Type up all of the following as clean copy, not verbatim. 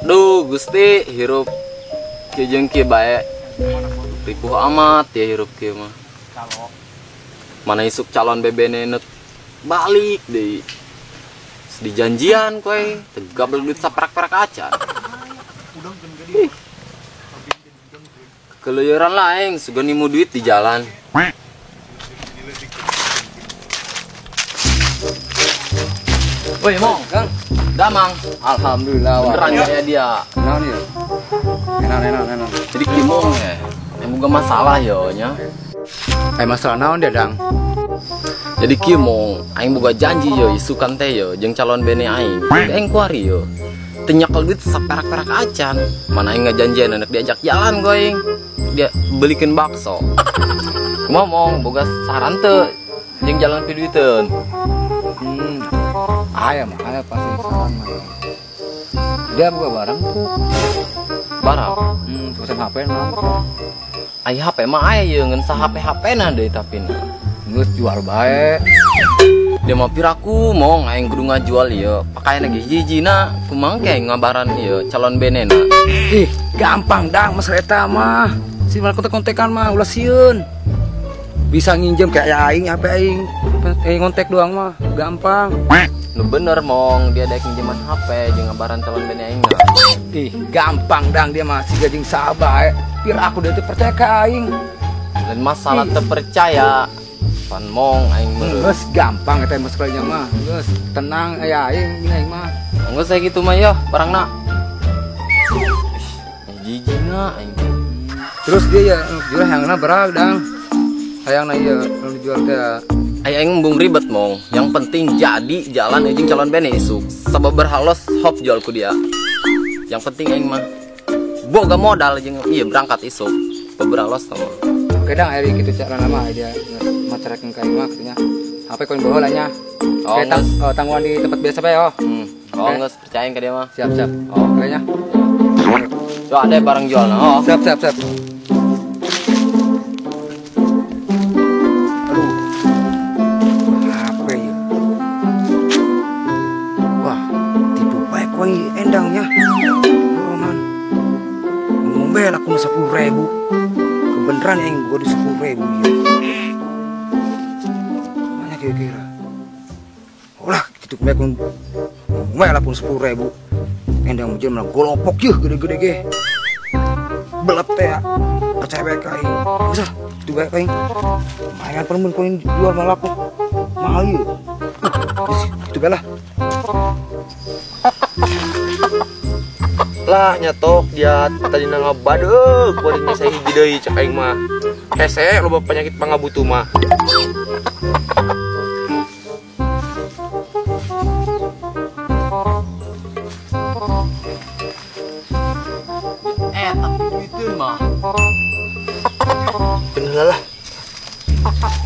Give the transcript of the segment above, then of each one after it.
Duh Gusti hirup kieu jeung kieu bae. Ripuh amat ya hirup kieu mah. Mana isuk calon bebene nek balik deui. Dijanjian koe tegap duit saperak-perak acan. Ih. Keluyuran lah aing sugan nimu duit di jalan. Woi Mong, Kang. Damang. Alhamdulillah. Beneran ya dia. Naon ieu? Enak. Jadi kieu Mong ya. Yang boga masalah yo nya. Masalah naon dia, Dang? Jadi kieu Mong, aing boga janji yo isukan teh yo jeung calon bene aing. Aing kuari yo. Teu nyekel duit saperak-perak acan. Mana aing ngajanjian anak diajak jalan go aing. Dia belikin bakso. Kumaha Mong, boga saran teu jeung jalan piduiteun. Aya mah, aya pasti saran mah. Dia buka barang tuh. Barang? Urusan HP mah. Ai HP mah aya ye ngan sa HP-HP-na deui tapi na. Geus jual bae. Dia mah piraku Mong aing kudu ngajual ieu. Pakaian ge hiji-hijina kumaha ke ngabaran ieu calon benena. Ih, gampang Dang masalah eta mah. Si malah kontek-kontekan mah ulah sieun. Bisa nginjem kayak aing HP aing. Ngontek doang mah gampang. Nu bener Mong, dia daek nginjeman HP jeung ngabaran calon bene aing na. Ih, gampang Dang dia mah siga jeung saha bae. Pir aku dia teh percaya ka aing. Lain masalah teu percaya. Pan Mong aing meureun. Geus gampang eta masalahnya mah. Geus tenang aya aing aing mah. Geus saya gitu mah ya barangna. Jijina aing. Terus dia ya jual hayangna berapa Dang? Hayangna ieu nu dijual teh. Aing embung ribet Mong. Yang penting jadi jalan jeung calon bene isuk. Sabab berhalos hop jual ku dia. Yang penting aing mah boga modal jeung ieu berangkat isuk. Beberhalos tah mah. Oke Dang, ari kitu carana mah dia macarekeun ka aing mah kitu nya. HP koin baheula nya. Oh, oke, tangguhan di tempat biasa bae oh. Oh, geus percaya ka dia mah. Siap, siap. Oh, oke nya. Yo ada barang jualna. Oh. Siap, siap, siap. Endangnya, bohongan. Ngombel aku 10.000. Kebenaran yang gua di 10.000 ya. Banyak kira-kira. Olah, gitu mek ngombel aku 10.000. Endang hujan malah golopok yeuh gede-gede ge. Belep teh ya. Percaya bae ka aing. Geus ah, kitu bae ka aing. Lumayan pan mun koin jual malah laku. Mahal ieu. Geus kitu bae lah. Lah nyatok dia tadi ngabadeuk kuarinya saya hiji deui cek aing mah. Hese loba penyakit pangabutuh mah. Tapi duiteun mah. Bener lah.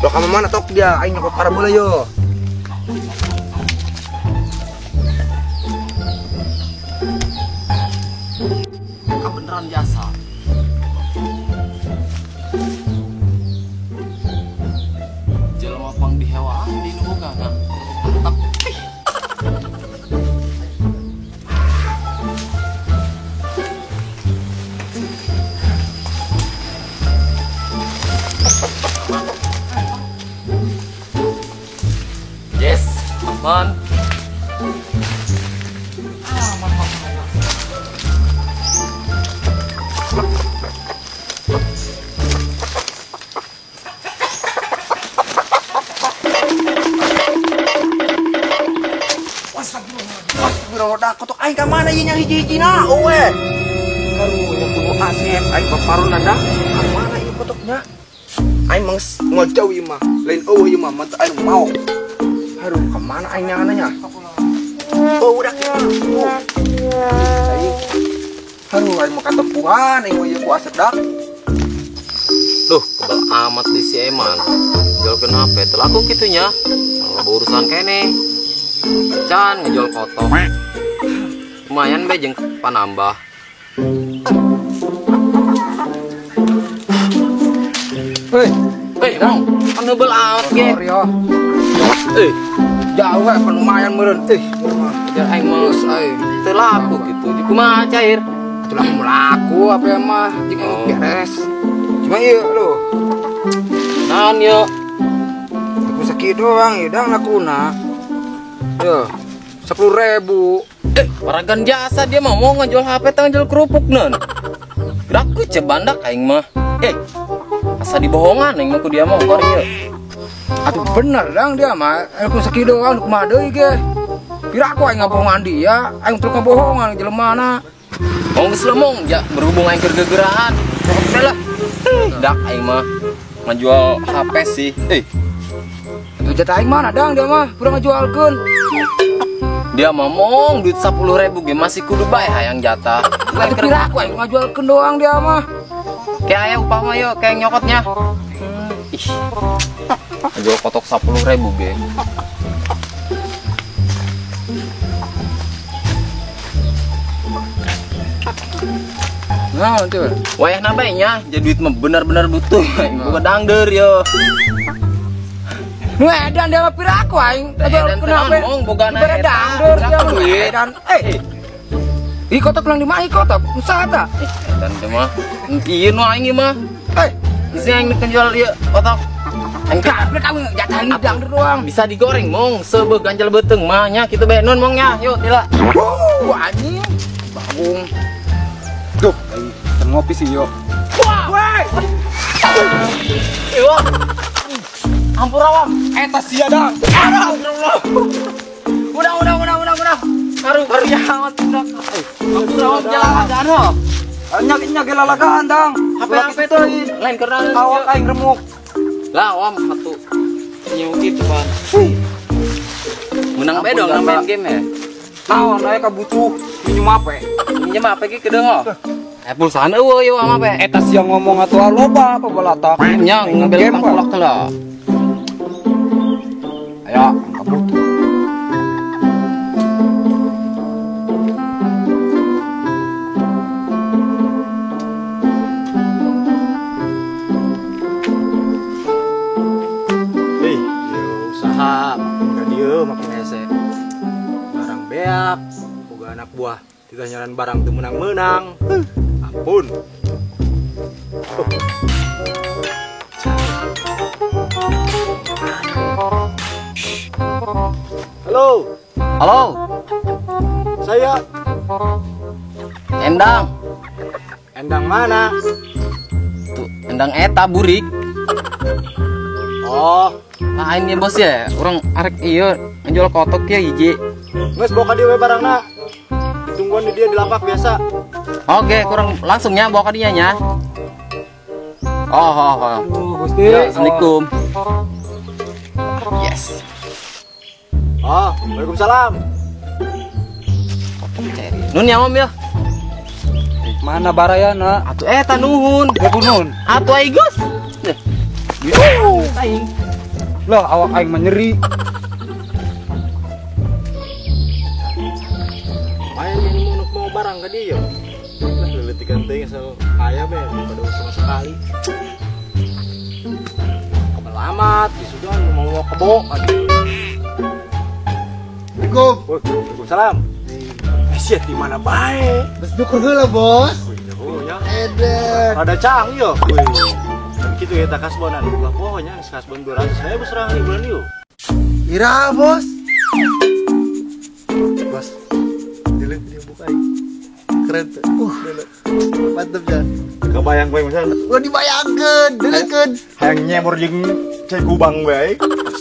Lo ka mana tok dia aing nyokot parabola yo. Kebenaran jasa. Jelema pang dihewaan di nu boga na. Mantap. Yes, aman. Kotok aing ka mana ieu nya hiji-hijina owe. Karunya kudu asep aing baparun dah. Ka mana ieu kotoknya? Aing mah moal jauh ieu mah. Lain eueuh ieu mah mata aing mau. Aduh, ka mana aing nyanganna nya? Oh, udah. Aing. Aduh, aing mah katempuhan aing mah ieu ku asep dah. Duh, kebal amat di si Eman. Jualkeun HP teu laku kitu nya. Malah urusan kene. Can ngejual kotok. Lumayan be jeung panambah. Hei, hei, Mong, panebel amat ge. Sorry, oh. Jauh we lumayan meureun. Cair aing mah Terus aing teu laku gitu. Di kumaha cair? Atuh laku laku apa ya mah jeung beres. Cuma ieu lho. Naon yeuh? Aku sakieu doang ieu dang lakuna. Yo, 10.000. Paragan jasa dia mah mau ngejual HP teh ngejual kerupuk neun. Gerakku cebandak aing mah. Asa dibohongan aing mah ku dia mah kor ieu. Atuh bener dang dia mah, aku sakieu doang kumaha deui ge. Pira aku aing ngabohongan dia, aing terus ngabohongan jelemana. Mau geus lemong ja berhubung aing keur gegerahan. Oke lah. Dak aing mah ngejual HP sih. Atuh jatah aing mana dang dia mah, pura ngajualkeun. Dia ngomong duit 10.000 ge masih kudu bae hayang jatah. Lain pira aku aing ngajualkeun doang dia mah. Kayak aya upah mah yo kayak nyokotnya. Ih. Jual kotok 10.000 ge. Nah, nanti. Wayahna bae nya, jadi duit mah bener-bener butuh. Boga dangdeur yo. Nu edan dia mah pira aku aing. Edan teh mong boga na eta. Dangdeur dia duit. Edan. Ih kotok lang di mana kotok? Usaha ta? Edan teh mah. Ieu nu aing ieu mah. Geus aing nu jual ieu kotok. Aing kaplek aing jatah aing dangdeur doang. Bisa digoreng mong, seubeuh ganjel beuteung mah nya kitu bae nun mong nya. Yuk tila. Wuh anjing. Bagong. Duh, aing ngopi sih yo. Wah. Woi. Yo. Ampun awam, eta sia dang. Astagfirullah. Udah. Baru ya amat udah. Ampun awam jalan aja ho. Nyak lalagaan dang. HP tuh lain karena awak aing remuk. Lah awam satu. Nyuki cepat. Menang bae dong main game ya. Naon aya kabutuh minjem HP. Minjem HP ki kedeung ho. Pulsaan eueuh ieu mah HP. Eta sia ngomong atuh loba apa balatak. Nya ngebel pangkulak teh lah. Ayo, kabutuh. Hei, usaha makin ka dieu makin hese. Barang beak, boga anak buah, tidak nyaran barang teu menang-menang. Ampun. Halo. Halo. Saya Endang. Endang mana? Tuh, Endang eta burik. Oh, lain ya bos ya. Urang arek ieu ngejual kotok ya hiji. Geus bawa ka dieu we barangna. Tungguan di dia di lapak biasa. Oke, kurang langsungnya bawa ka dinya nya. Oh. Gusti. Ya, Assalamualaikum. Yes. Oh, waalaikumsalam. Nun ya om ya. Mana barayana? Atuh eta nuhun. Ya nuhun. Atuh ai geus. Aing. Lah awak aing mah nyeri. Main ini mau barang ka dieu. Lah leuleutik teuing asal kaya be daripada sama sekali. Kebel amat, disudan mau kebo aduh. Assalamualaikum. Waalaikumsalam. Sia di mana bae? Geus nyukur heula, Bos. Wih, nya. Eden. Rada cang yo. Wih. Tapi kitu ya tak kasbonan. Ulah pohonya geus kasbon 200.000 serang di bulan ieu. Ira, Bos. Bos. Dulu dia buka aing. Keren tuh. Mantap ya. Kebayang bae misalnya. Udah dibayangkeun, deukeun. Hayang nyemor jeung cai kubang bae.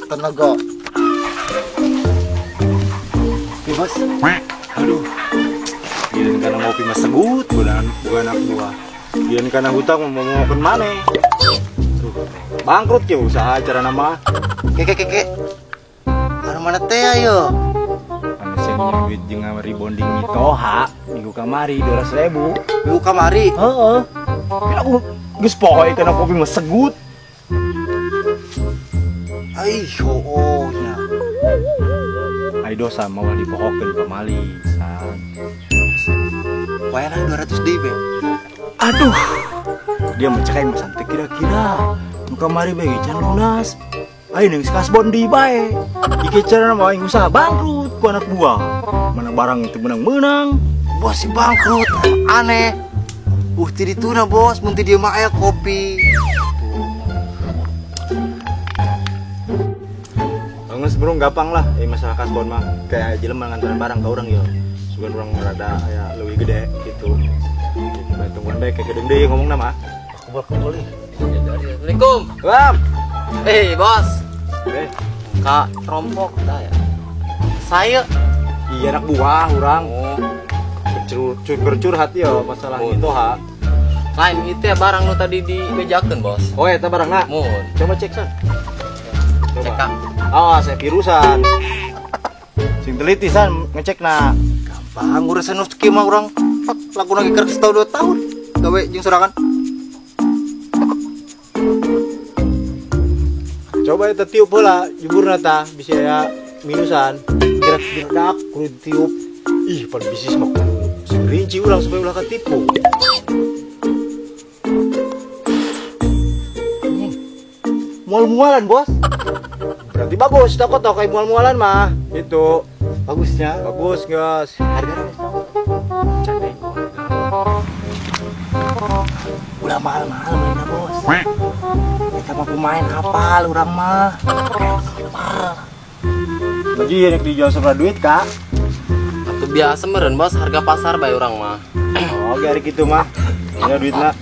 Tenaga. Bos. Aduh. Giliran kana ngopi mah segut, bukan anak buah. Giliran kana hutang mau ngokeun maneh. Tuh, bangkrut ya usaha cara nama. Keke. Anu mana teh ayo? Anu sing duit jeung rebonding mitoha minggu kamari 200.000. Minggu kamari? Heeh. Kira aku geus poho kana kopi mah segut. Ai, hooh nya. Ai dosa mau dipohokeun pamali san. Wayana 200 deui be. Aduh. Dia mencek aing mah santai kira-kira. Nu kamari bae can lunas. Aing geus kasbon deui bae. Iki carana mah aing usaha bangkrut ku anak buah. Mana Barang itu menang-menang. Bos si bangkrut, aneh. Ti dituna bos, mun ti dieu mah aya kopi. Geus bro gampang lah, masalah kasbon mah kayak jelema nganteran barang ka urang yo. Sugan urang rada aya leuwih gede gitu. Jadi tungguan bae kayak gedeng deui ngomongna mah. Kebal-kebal ih. Assalamualaikum. Bam. Bos. Kak rompok dah ya. Saya iya anak buah urang. Oh. Bercurhat ya masalah itu ha. Lain itu ya barang nu tadi dibejakeun, Bos. Oh, eta barangna. Mun. Coba cek san. Coba. Cek, Kak. Awas saya virusan. Sing teliti san ngecekna. Gampang urusan nu kieu mah urang. Laku lagi keur setahun 2 tahun gawe jeung sorangan. Coba eta tiup heula juburna tah bisi aya minusan. Gerak-gerak kudu ditiup. Ih, pan bisnis mah sing rinci urang supaya ulah katipu. Mual-mualan, Bos. Berarti bagus, takut tau kayak mual-mualan mah. Itu bagusnya. Bagus, guys. Harga ulah mahal-mahal mainnya, Bos. Kita mah pemain kapal urang mah. Kapal. Baju ya dijual seberapa duit, Kak? Atuh biasa meureun, Bos, harga pasar bae urang mah. Oke, hari kitu mah. Ya duitna.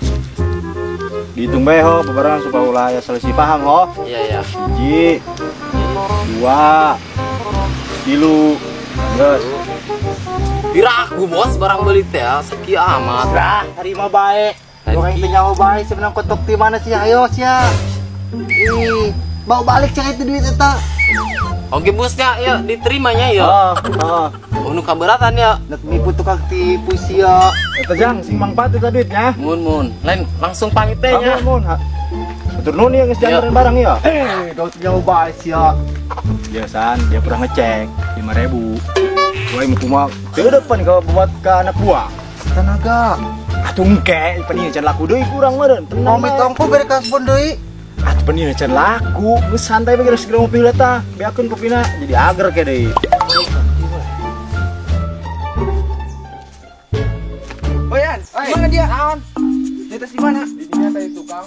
Dihitung bae ho, bebarengan supaya ulah aya selisih paham ho. Iya, iya. 1, 2, 3. Geus. Piraku, Bos, barang beli teh sakieu amat. Lah, terima bae. Orang teu nyaho bae sebenang kotok ti mana sih? Ayo sia. Ih, bawa balik cah itu duit eta. Oke, bosnya, ya diterimanya ya. Heeh. Oh, nu kaberatan ya. Nek nipu tukang tipu sia. Eta jang sing mangpat eta duitnya. Mun. Lain langsung pamit teh nya. Mun. Atur nuhun ieu geus diantaran barang ya. Dau teu nyaho bae sia. Biasaan dia pernah ngecek 5.000. Woi mau kumaha? Teu depan ka buat ka anak buah. Tenaga. Atuh engke pan ieu can laku deui kurang meureun. Tenang. Pamit ongko bere kasbon deui. Atuh pan ieu can laku, geus santai bae geus ngopi heula tah. Beakeun kopina jadi ager ke deui. Oyan, mana dia? Naon? Di atas di mana? Di dinya tadi tukang.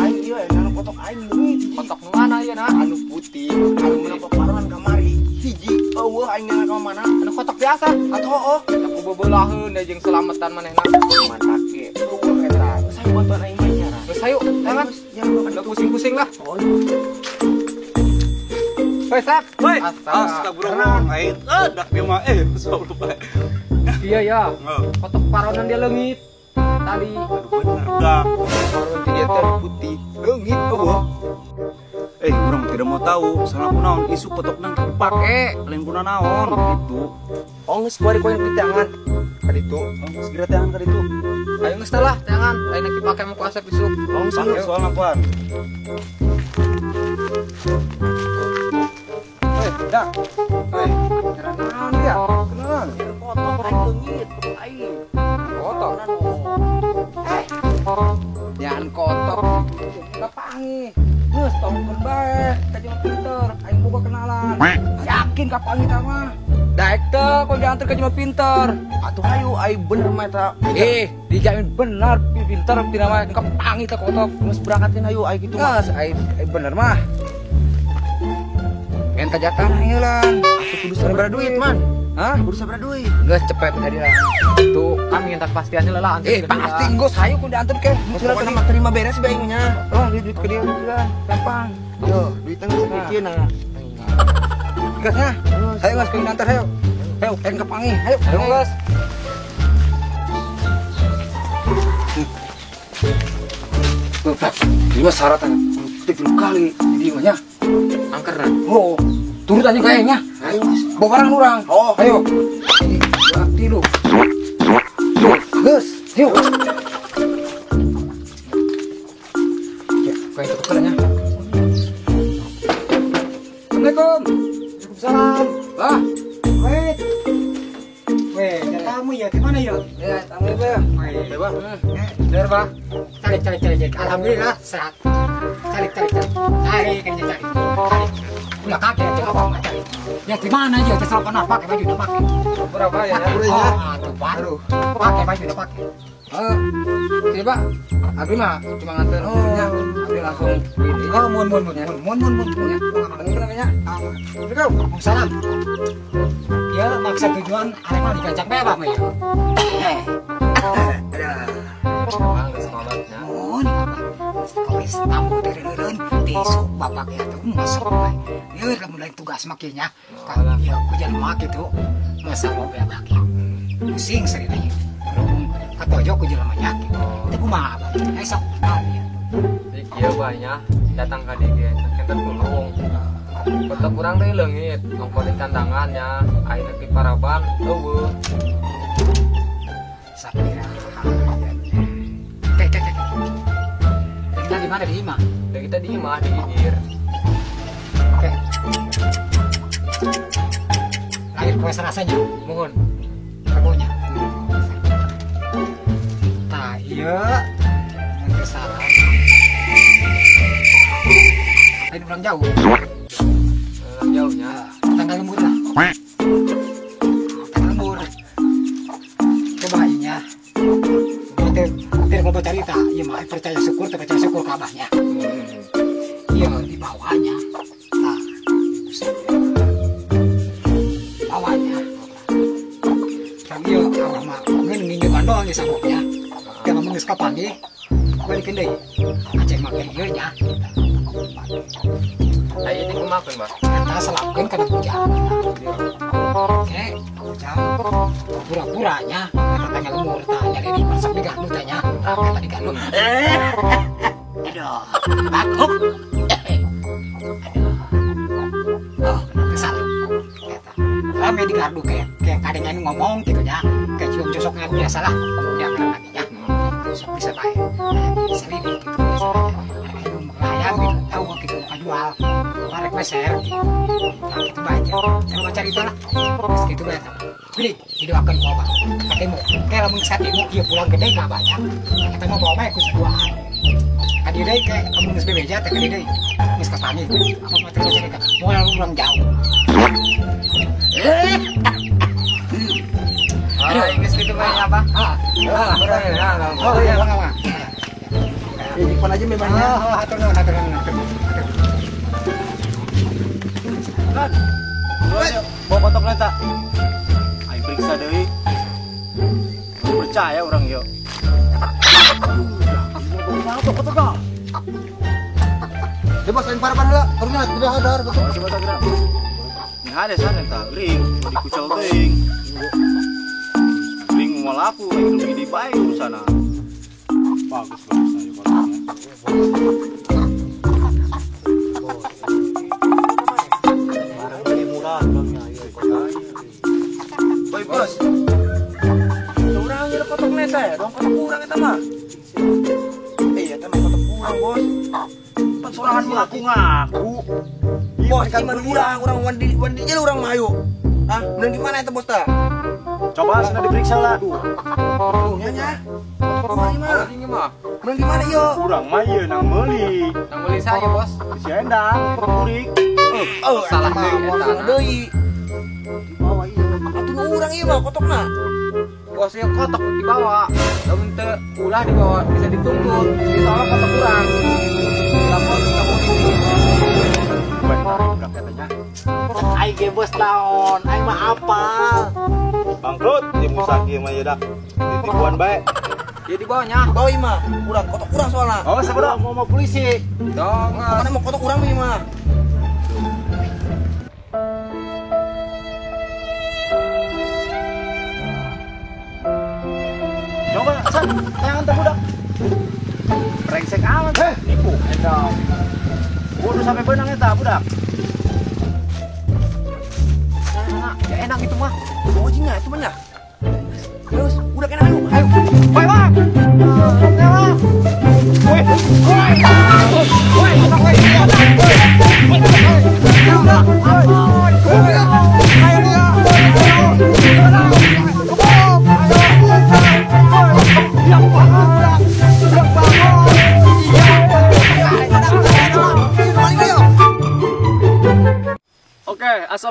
Aing ieu anu kotok aing leungit. Kotok nu mana ieu na? Anu putih, anu meunang paparonan kamari. Hiji eueuh aing nang ka mana? Anu kotok biasa. Atuh hooh. Aku bebelaheun da jeung selamatan manehna. Mantap ge. Eueuh eta. Geus hayu bantuan aing mah nya. Geus hayu, tangan. Udah pusing-pusing lah. Hoi, Sak. Hoi. Astagfirullah. Aing dak dia mah sok lupa. Iya ya. Kotok paronan dia leungit. Tadi. Aduh bener dah. Paron dia teh putih. Leungit eueuh. Urang tidak mau tahu, salah kunaon isu kotok nang dipake, lain kuna naon gitu. Oh, geus kuari koin di tangan. Ka ditu. Oh, geus geura tangan ka ditu. Ayo geus lah tangan, lain dipake mah ku Asep isu. Oh, geus soal ngapuan. Hei, dak. Hei, naon dia? Kenalan. Kotok aing leungit, kotok aing. Kotok. Jangan kotok. Kapangi. Geus tongkeun bae, ka jelema pinter, aing boga kenalan. Yakin kapangi ta mah. Daek teu kau diantar ka jelema pinter. Atuh hayu aing bener mah eta. Dijamin bener pinter tina mah kapangi teh kotok. Geus berangkatin hayu aing kitu mah. Geus aing bener mah. Minta jatah heula. Atuh kudu sabaraha duit, man. Hah? Kudu sabaraha duit. Geus cepet tadi lah. Tuh kami minta kepastian heula lah. Pasti geus hayu kudu diantar ke. Geus pokona mah terima beres bae aing nya. Oh, duit ke dia lah, gampang. Yo, duitnya geus sakieu nah. Geus nya. Hayu geus kudu diantar hayu. Hayu, aing kapangi. Hayu, hayu geus. Bapak, ini mah syaratnya 3 kali di mah nya. Angker nah. Oh, turut aja kayaknya. Ayo, bawa barang urang. Oh, ayo. 2, 3. Geus, yuk. Ya, kayak tutup nya. Assalamualaikum. Waalaikumsalam. Lah, wait. Weh, tamu ya, di mana ya? Ya, tamu ya. Weh, Pak. Bener, Pak. Cari, cari, cari, cari. Alhamdulillah sehat. Cari, cari, cari. Cari, cari, cari. Cari. Ulah kaget teh apa mah. Ya di mana aja teh salah pakai baju udah pakai. Berapa ya? Oh, atuh Pak. Pakai baju udah pakai. Iya Pak, Abdi mah cuma nganter nya, Abdi langsung ini. Oh, mun mun mun mun mun mun. Mun namanya. Assalamualaikum. Salam. Ya maksud tujuan arek mah digancang bae Pak mah ya. Emang geus kolotnya. Mun kolis tamu dari besok bapak ya tuh masuk bae. Ieu lamun lain tugas mah kieu nya. Kan ieu ku jelema kitu masa mau bae baki. Pusing ceritanya. Berhubung katojo ku jelema nya kitu. Teu kumaha Abah. Esok ya. Jadi kieu bae nya datang ka dieu ge kenten tulung. Kotok urang teh leungit, ongko di candangan nya, ayeuna di paraban eueuh. Sapira. Teh teh teh. Kita di mana di imah? Kita di imah di Gigir. Oke. Lahir poe rasanya. Mohon. Rebonya. Tah ieu mun salah. Lain urang jauh. Urang jauhnya. Tanggal lembur lah. Tanggal lembur. Coba inya. Tidak mau bercerita, iya mah percaya syukur, percaya syukur ke abahnya. Iya di bawahnya, nah, bawahnya. Kan iya abah mah ngeun nginjeum bandol nih sabuknya. Kalau mun geus kapanggih, balikin deui. Aceh mah keur ieu nya. Ai ini kumaha Mbah? Eta selapkeun kana bujang. Oke, bujang pura-puranya katanya lemur tanya di masak di gardu tanya kata di gardu. Aduh, batuk. Aduh. Oh, kesal. Eta. Rame di gardu kayak kadengan ngomong gitu nya. Kayak cium cosoknya biasa lah. Udah kan nya. Sok bisa bae. Selidik gitu biasa. Ayo melayang gitu, tahu gitu mau jual. Marek meser gitu. Nah, gitu baca. Saya baca cerita lah. Terus gitu bae. Beli, didoakan ku abah. Katemu, kayak lamun satemu ieu pulang gede ka abahnya. Kita mau bawa bae ku saduaan. Ka dieu deui ke lamun geus bebeja teh ka dieu deui. Geus kapanggih. Apa mah teh cerita. Moal urang jauh. Aduh, geus kitu bae nya, Pak. Heeh. Oh, iya, Bang. Ini pan aja memangnya. Oh, atur nuhun, atur nuhun. Lan. Bawa kotok eta. Aing periksa deui. Percaya orang ieu. Aduh, kotok dah. Bebas aing parapan heula. Karunya tidak hadar. Coba tak gerak. Nih ada sana eta, gering, dikucel teuing. Gering moal laku, aing rugi di bae urusana. Bagus bagus ayo kotoknya. Barang beli murah bilangnya ieu kotanya. Boy bos. Urang ieu kotok neta ya, dong kotok urang eta mah. Iya, eta mah kotok urang, Bos. Pan sorangan mah ngaku-ngaku. Bos, iman urang, urang wandi wandi nya urang mah ayo. Hah, menang di mana eta bos tah? Coba sana diperiksa lah. Tuh, nya nya. Kotok urang mah. Mah. Menang di mana ieu? Urang mah ieu nang meuli. Nang meuli saya, Bos. Si Endang, kurik. Oh, salah deui eta deui. Dibawa ieu. Atuh nu urang ieu mah kotokna. Bos ieu kotok dibawa. Lamun teu ulah dibawa bisa dituntut. Jadi soalnya kotok urang. Lapor ke polisi. Benar katanya. Aing ge bos naon, aing mah apal. Bangkrut di musaki mah ieu dak. Ditipuan bae. Ya dibawanya. Bawa ieu mah, urang kotok urang soalna. Oh, sabar mau mau polisi. Dong. Pokoknya mau kotok urang ieu mah. Coba, San, tangan teh budak. Brengsek amat, nipu. Endang. Kudu sampai benang eta budak. Nah, ya enak itu mah. Oh, jingga itu mah nya. Terus, udah kena ayo. Ayo. Woi, Bang. Woi. Woi. Woi, woi. Woi. Ayo.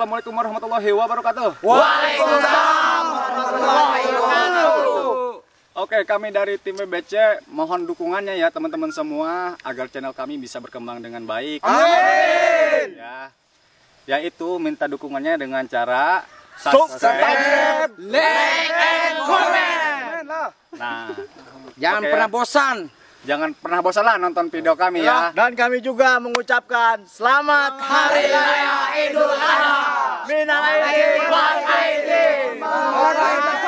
Wassalamualaikum warahmatullahi wabarakatuh. Waalaikumsalam warahmatullahi wabarakatuh. Oke, kami dari tim BBC mohon dukungannya ya teman-teman semua agar channel kami bisa berkembang dengan baik. Amin. Ya. Yaitu minta dukungannya dengan cara Subscribe, Like and comment. Nah, Jangan Oke. pernah bosan. Jangan pernah bosan lah nonton video kami ya. Dan kami juga mengucapkan selamat Hari Raya Idul Adha. Minal aidin wal faizin.